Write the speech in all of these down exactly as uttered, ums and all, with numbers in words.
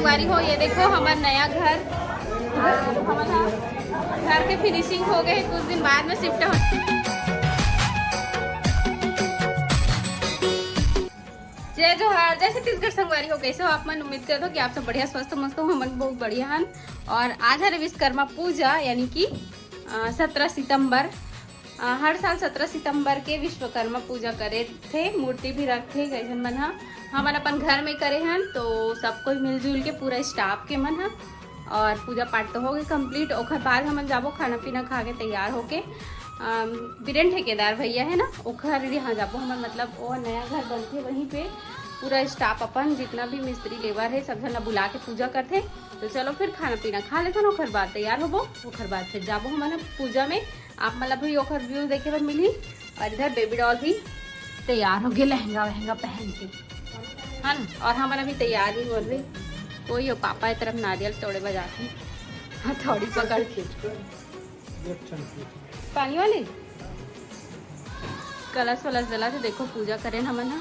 संगवारी हो, ये देखो हमर नया घर, हमर घर के फिनिशिंग हो गए, कुछ दिन बाद में शिफ्ट हो। जय जोहार, जय छत्तीसगढ़ संगवारी हो, कैसे हो आप मन? उम्मीद करत हो कि आप सब बढ़िया, स्वस्थ, मस्त हो। हमन बहुत बढ़िया हन। और आज हरे विश्वकर्मा पूजा, यानी कि सत्रह सितंबर। अ, हर साल सत्रह सितंबर के विश्वकर्मा पूजा करे थे, मूर्ति भी रखथे कई झन मन ह। हमन अपन घर में करे हन, तो सब कोई मिलजुल के, पूरा स्टाफ के मन ह। और पूजा पाठ तो हो गए कंप्लीट। ओखर बाद हमन जाबो खाना पीना खा के तैयार होके, अम, बीरेन ठेकेदार भैया है ना, ओखर यहाँ जाबो हमन, मतलब वो नया घर बनथे वहीं पे। पूरा स्टाफ अपन जितना भी मिस्त्री लेबर है, सब झन ला बुला के पूजा करथे। तो चलो फिर खाना पीना खा लेथन, ओखर बाद तैयार होबो, ओखर बाद फिर जाबो हमन पूजा में। आप मन ला भी ओखर व्यू देखे बर मिलही। और इधर बेबी डॉल भी तैयार हो गए लहंगा वहंगा पहन के, है ना? और हमन अभी तैयार ही हो रहे, कोई हो पापा की तरफ नारियल तोड़े बजाते हैं, हथौड़ी पकड़ के। पानी वाली कलश वलश जला थे। देखो पूजा करेन हमन ह।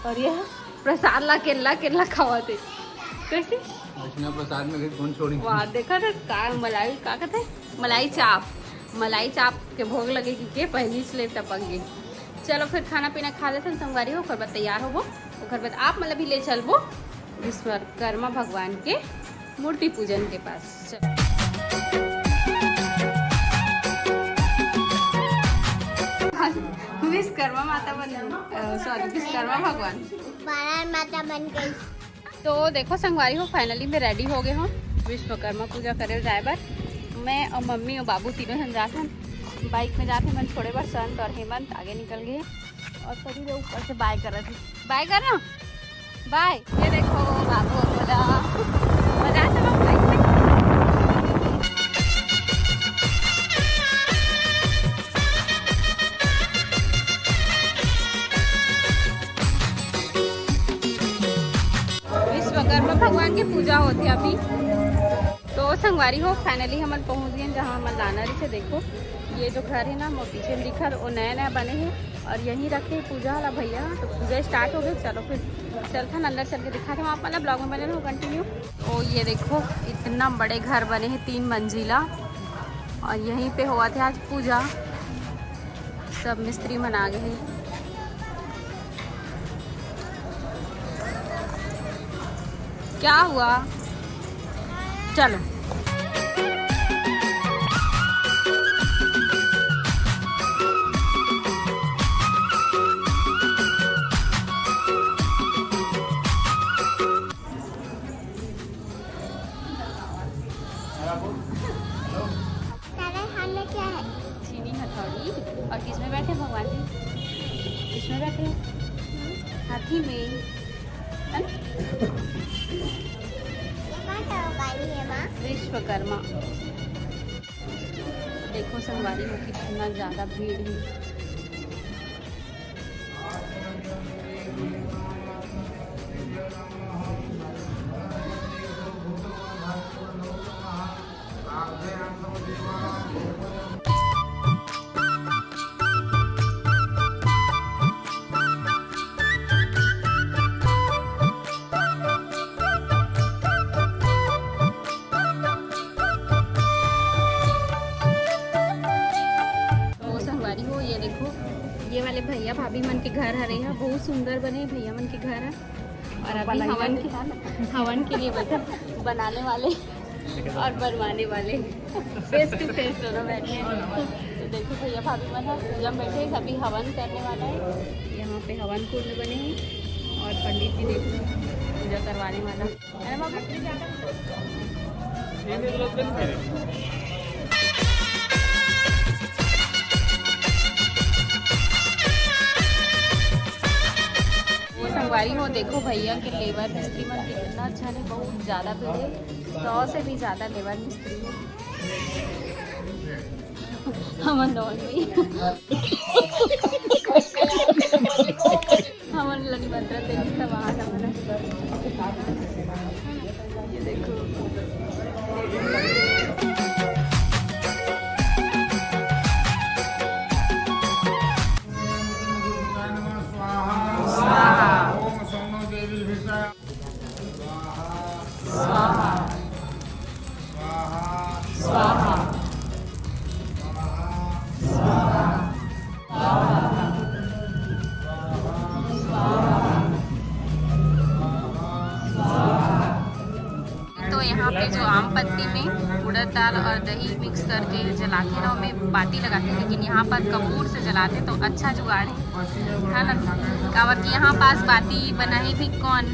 और ये प्रसाद ला केला केला खावा थे। कैसे? वैष्णव प्रसाद में कहीं कौन छोड़ी? वाह, देखा था का मलाई, का कहते हैं, मलाई चाप, मलाई चाप के भोग लगे कि के पहली से ले टपक गई। चलो फिर खाना पीना खा लेथन संगवारी हो, ओकर बाद तैयार होबो, ओकर बाद आप मन ला भी ले चलबो विश्वकर्मा भगवान के मूर्ति पूजन के पास। चलो। विश्वकर्मा माता बन, सॉरी, विश्वकर्मा भगवान। बारह माता बन गई। तो देखो संगवारी हो, फाइनली मैं रेडी हो गए हूँ विश्वकर्मा पूजा करे जाए बर। मैं और मम्मी और बाबू तीनों जन जात हन, बाइक में जात हन, मन छोड़े बर संत और हेमंत आगे निकल गए। और सभी लोग ऊपर से बाय करत है, बाय करना, बाय। ये देखो बाबू बोला, मजा आता बाबू बाइक में। विश्वकर्मा भगवान के पूजा होथे अभी। तो संगवारी हो, फाइनली हमन पहुंच गए जहां हमन लाना रहिसे। देखो, ये जो घर है ना, मोर पीछे में दिखत, वो नया नया बने है और यहीं रखे पूजा वाला भैया। तो पूजा स्टार्ट हो गई। चलो फिर चलथन अंदर, चल के दिखाते हैं आप मन ला, ब्लॉग में बने रहो कंटिन्यू। ओ ये देखो, इतना बड़े घर बने हैं, तीन मंजिला, और यहीं पे होवत है आज पूजा। सब मिस्त्री मन आ गए हैं। क्या हुआ? चलो। तारा हाथ में क्या है? छीनी हथौड़ी। और किस में बैठे भगवान जी? किस में बैठे? हाथी में, है ना? ये कौन सा गाड़ी है, माँ? विश्वकर्मा। देखो संगवारी हो, कितना ज्यादा भीड़ है। तो संगवारी हो, ये देखो, ये वाले भैया भाभी मन के घर हरे ह, बहुत सुंदर बने भैया मन के घर ह। और अभी हवन के, हवन के लिए बैठे बनाने वाले और बनवाने वाले, फेस टू फेस दोनों बैठे हैं। तो देखो भैया भाभी मन ह पूजा में बैठे हैं, अभी हवन करने वाला है। यहाँ पे हवन कुंड बने हैं और पंडित जी देखो पूजा करवाने वाला। अरे बाबा। वो संगवारी हो, देखो भैया के लेबर मिस्त्री मन कितना अच्छा है, बहुत ज्यादा भीड़ है, सौ से भी ज्यादा लेबर मिस्त्री है। हमन नॉन में हमन ला निमंत्रण दे दिस, त वहाँ जाना है। ये देखो। स्वाहा। ओम सोनो देवी विषय। स्वाहा। यहाँ पे जो आम पत्ती में उड़द दाल और दही मिक्स करके जलाते ना, ओमे बाती लगाते, लेकिन यहाँ पर कपूर से जलाते तो अच्छा जुगाड़ है, है ना? काबर कि यहाँ पास बाती बनाही भी कौन,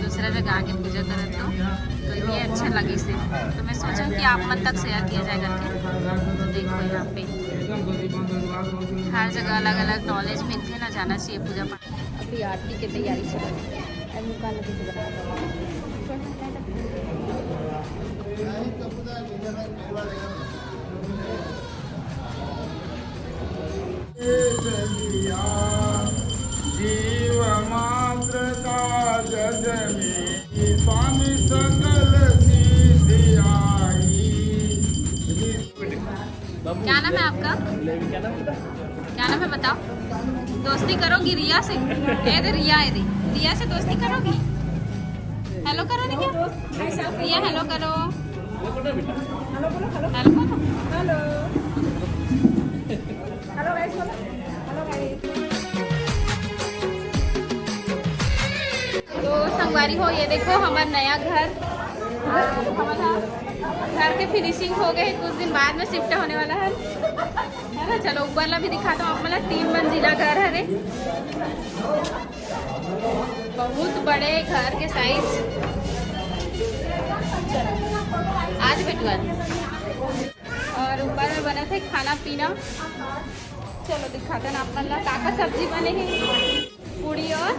दूसरा जगह आके पूजा करत तो, तो ये अच्छा लगे से। तो मैं सोचा कि आप मन तक शेयर किया जाए करके। तो देखो यहाँ पे हर जगह अलग अलग नॉलेज मिलते ना, जाना चाहिए पूजा पाठ। अभी आरती के तैयारी चल रही है। अभी मुकान अभी से बना रहे हैं। जीव मात्र का जग में स्वामी सकल सिद्धि आई। क्या नाम है आपका? क्या नाम है बताओ? दोस्ती करोगी रिया से? ए दे रिया, ए दे रिया से दोस्ती करोगी? हेलो करो रिया। रिया हेलो करो। हेलो करो। हेलो। हेलो गाइस बोलो। हेलो गाइस। तो संगवारी हो, ये देखो हमर नया घर। हमर घर के फिनिशिंग हो गए, कुछ दिन बाद में शिफ्ट होने वाला है, है ना? चलो ऊपर ला भी दिखाता हूँ आप मन ला। तीन मंजिला घर हरे, बहुत बड़े घर के साइज। आज बेटुआ और ऊपर में बने थे खाना पीना। चलो दिखाते ना आप मन ला का का सब्जी बने हैं। पूड़ी और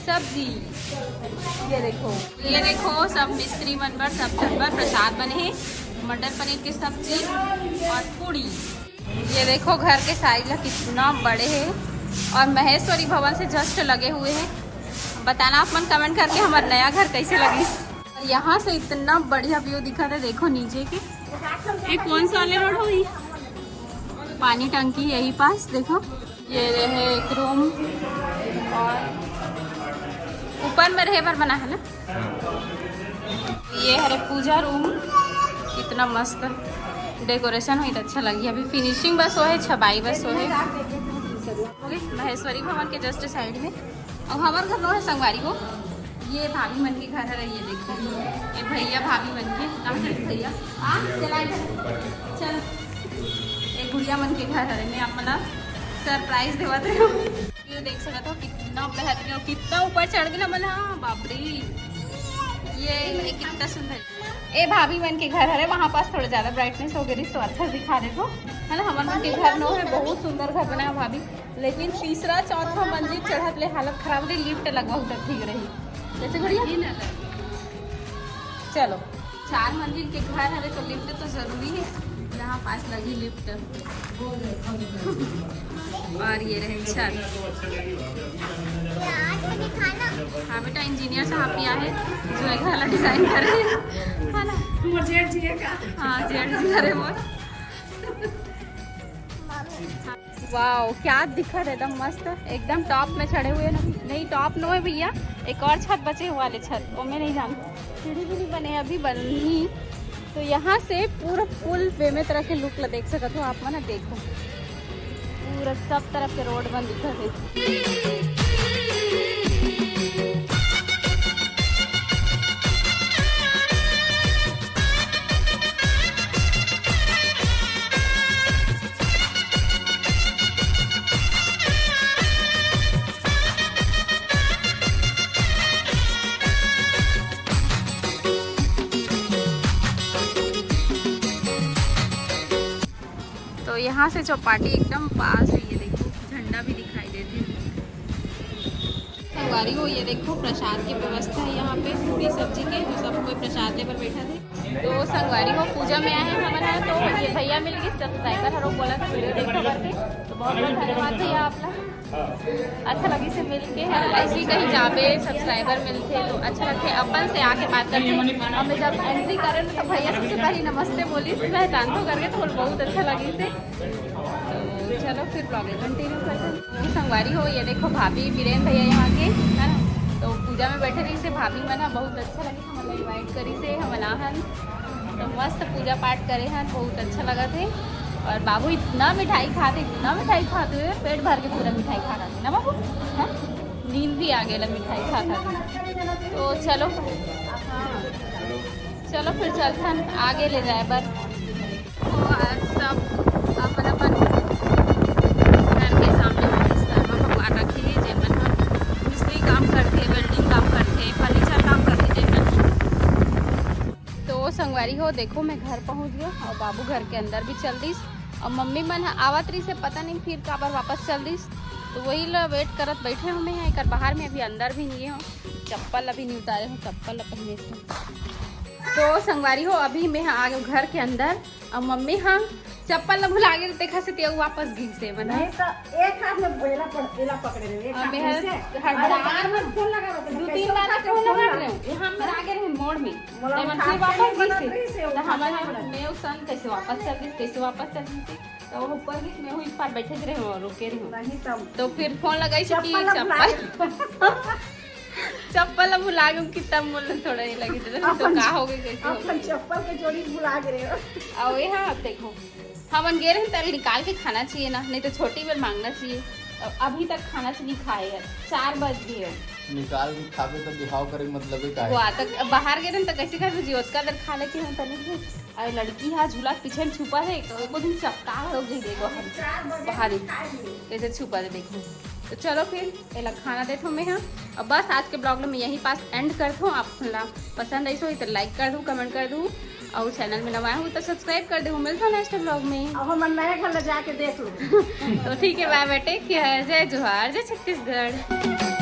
सब्जी। ये देखो, ये देखो सब मिस्त्री मन बर, सब झन बर प्रसाद बने हैं, मटर पनीर की सब्जी और पूड़ी। ये देखो घर के साइज ला कितना बड़े है और महेश्वरी भवन से जस्ट लगे हुए हैं। बताना आप मन कमेंट करके हमारा नया घर कैसे लगी। और यहाँ से इतना बढ़िया व्यू दिखा था, देखो नीचे के। ये कौन सा वाले रोड होगी? पानी टंकी यही पास देखो। ये रहे एक रूम और ऊपर में रहे बर बना है ना। ये हरे पूजा रूम, कितना मस्त डेकोरेशन हुई तो अच्छा लगी। अभी फिनिशिंग बस वो है, छबाई बस वो है। ओके, महेश्वरी भवन के जस्ट साइड में। और हमारे घर में है संगवारी हो, ये भाभी मन के घर है, ये देखो, ये भैया भाभी मन के, कहाँ से भैया? हाँ, चला इधर। चल, ये गुड़िया मन के घर है, मैं अपना सरप्राइज देवत रहे हूँ। ये देख सकते हो कितना बेहतरीन और कितना ऊपर चढ़ गया मन। हाँ, बाप रे, ये, ये कितना सुंदर। ए भाभी मन के घर हरे, वहाँ पास थोड़ा ज्यादा ब्राइटनेस हो गई तो अच्छा दिखा देतो, है ना? हमारे मन के घर नो है, बहुत सुंदर घर बना है भाभी, लेकिन तीसरा चौथा मंजिल चढ़त ले हालत खराब रही, लिफ्ट लगवाऊ तब ठीक रही। जैसे गुड़िया, चलो, चार मंजिल के घर हवे तो लिफ्ट तो जरूरी है, यहाँ पास लगी लिफ्ट। और ये रहे छत। हाँ बेटा, इंजीनियर साहब भी आए जो एक वाला डिजाइन करे, है ना? मोर जेठ जी का। हाँ, जेठ जी करे मोर। वाओ, क्या दिखत है, एकदम मस्त, एकदम टॉप में चढ़े हुए ना। नहीं, टॉप नो है भैया, एक और छत बचे हुआ वाले छत, वो मैं नहीं जानती। सीढ़ी भी नहीं बने, अभी बनही। तो यहाँ से पूरा फुल वे में तरह के लुक ला देख सकत हो आप मन, देखो पूरा सब तरफ के रोड मन दिखत है। तो यहाँ से चौपाटी एकदम पास है, ये देखो झंडा भी दिखाई देते हैं। संगवारी हो, ये देखो प्रसाद की व्यवस्था है यहाँ पे, पूरी सब्जी के, तो सब कोई प्रसाद लेकर बैठा थे। तो संगवारी हो, पूजा में आए हैं हमन ह, तो ये भैया मिल गए सब्सक्राइबर, हरो बोला था वीडियो देखो करके, तो बहुत बहुत धन्यवाद भैया आप लोग। अच्छा लगी से मिल के है, ऐसे ही कहीं जाबे सब्सक्राइबर मिलते तो अच्छा लगते, अपन से आके बात करते। और मैं जब एंट्री करे तो भैया सबसे पहले नमस्ते बोली, पहचान तो करके तो बहुत अच्छा लगी से। तो चलो फिर ब्लॉग कंटिन्यू करते हैं। संगवारी हो, ये देखो भाभी बीरेन भैया यहाँ के, है ना, तो पूजा में बैठे रही से भाभी मन ह बहुत अच्छा लगे, हमन इनवाइट करी से हमन आहन, तो मस्त पूजा पाठ करे हन, बहुत अच्छा लगा थे। और बाबू इतना मिठाई खाते, इतना मिठाई खाते हुए पेट भर के पूरा मिठाई खा खाते ना बाबू, हाँ? नींद भी आ गया मिठाई खा खा के। तो चलो, हाँ, चलो, चलो फिर चलथन आगे ले जाए बर। तो आज सब अपन अपन घर के सामने बिस्तरवा भगवान रखे हे, जेमन ह मिस्त्री काम करथे, वेल्डिंग काम करथे, फर्नीचर काम करथे, जेमन। तो संगवारी हो, देखो मैं घर पहुंच गया और बाबू घर के अंदर भी चल दिस और मम्मी मन ह आवत रही से पता नहीं फिर काबर वापस चल दिस। तो वही ला वेट करत बैठे हूँ मैं यहाँ, एकर बाहर में अभी अंदर भी नहीं हो, चप्पल अभी नहीं उतारे हूँ, चप्पल ला पहने से। तो संगवारी हो, अभी मैं आ गई घर के अंदर और मम्मी ह चप्पल ला भुला गेल, देखा से तेऊ वापस गिर से बना। नहीं तो एक हाथ में एला पड़, एला पकड़े रहे, एक अब हाथ मैं में से। हर और बार बार में फोन लगा रहे थे, दो कैसे तीन बार उठा के फोन फोन लगा लगा? रहे हूँ, यहाँ में आगे रहे मोड़ में। मोला तब उठा फिर के वापस नहीं गिर बनत से। रही से, तो उठा हमारे के यहाँ नहीं मैं उसन कैसे वापस चल गई, कैसे वापस चल गई थी। तो वो ऊपर गई, मैं हूँ इस पार बैठे रहे हूँ, रुके रहे हूँ। नहीं तब तो फिर फोन लगाई कि चप्पल अब चप्पल चप्पल अब भुला गई कि तब बोले थोड़ा ये लगी तो, तो अपन का हो गई, कैसे हो अपन गई? चप्पल के जोड़ी भुला गए हो। और यहाँ आप देखो, हमन गे रहे तब निकाल के खाना चाहिए ना, नहीं तो छोटी बेर मांगना चाहिए। और अभी तक खाना चाहिए, नहीं खाए है, चार बज गए हो। निकाल के खाबे तो बिहाव करे के मतलब ही का वो है? आता बाहर गे रहे तो कैसे खाबे जी, ओतका देर खा लेके हम तनिक भी। अरे लड़की हा झूला के पीछे में छुपा है, तो एको दिन चपका हो गई, देखो हम चार बजे बाहर ही। खा लिए। कैसे छुपा दे देखो। तो चलो फिर एला खाना देत हूँ मैं यहाँ। और बस आज के ब्लॉग ला मैं यहीं पास एंड करत हूँ। आप ला पसंद आई हो तो लाइक कर दू, कमेंट कर दू और चैनल में नवा हो तो सब्सक्राइब कर दू। मिलता नेक्स्ट ब्लॉग में। अब हम नया घर ले जाके देख लो। तो ठीक है, बाय बाय, टेक केयर, जय जोहार, जय छत्तीसगढ़।